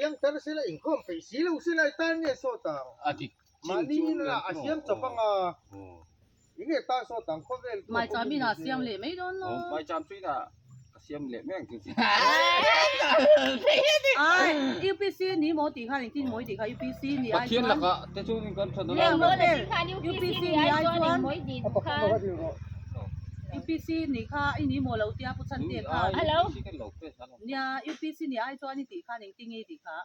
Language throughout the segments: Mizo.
Piang tar sela inkhawm peih si lo sela i tan nge sawt ang? A dik chin Mahni chu in a siam chawp anga eng nge tan sawt ang khawvel chu Maicham in a siam leh mai dawn lo. Maicham chu in a siam leh mai ang chu. Ai UPC ni maw tih khan engtin mawi tih kha UPC ni ai chuan. Pathian lakah te chu kan tha dawn lo. UPC ni ai chuan UPC ni kha i ni maw lo tia Pu Chhante khan. Nia UPC ni ai chuan i tih khan engtin nge i tih kha?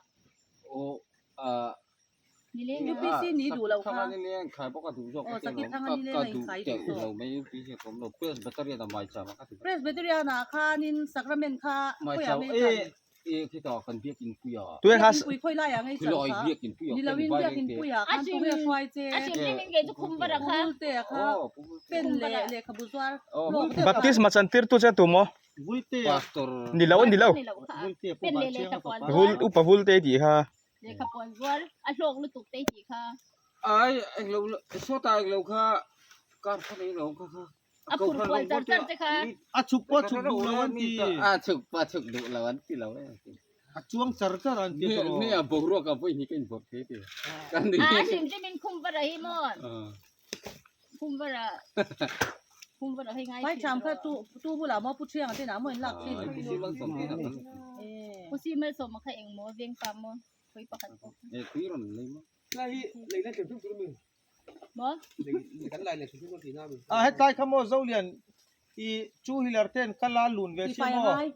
UPC ni duh loh kha. Aw Sakhi Thanga ni leng a inkhai duh zawk. Presbyterian ah khanin sacrament kha khawiah nge chan? Biakinpui khawi laiah nge chan kha? Ni loin Biakinpuiah khan tunge a hruai che? Puhulte a kha pen leh lehkhabu zuar hlawk deuh kha. Baptisma chantirtu che tu maw? Pastor Ni lo ni lo. Vul upa vul te tih kha. Lehkha puan zuar a hlawk lutuk te tih kha. Ai englo sawta englo kha kar kha nei lo kha kha. A phur kual char char te kha. A chhuk pawh chhuk duh lo an ti. A chhuk pawh chhuk duh lo an ti lo e. A chuang char char an ti tawh. Ni a boruak a vawi hi ka inbawrh thei ti. A hrim hrim in khum var a hi maw. Pai tham kha tu tu bulah maw pu thiang te nah maw in lak thin. A hetlai kha maw Zolian i two wheeler ten ka la lun ve si maw.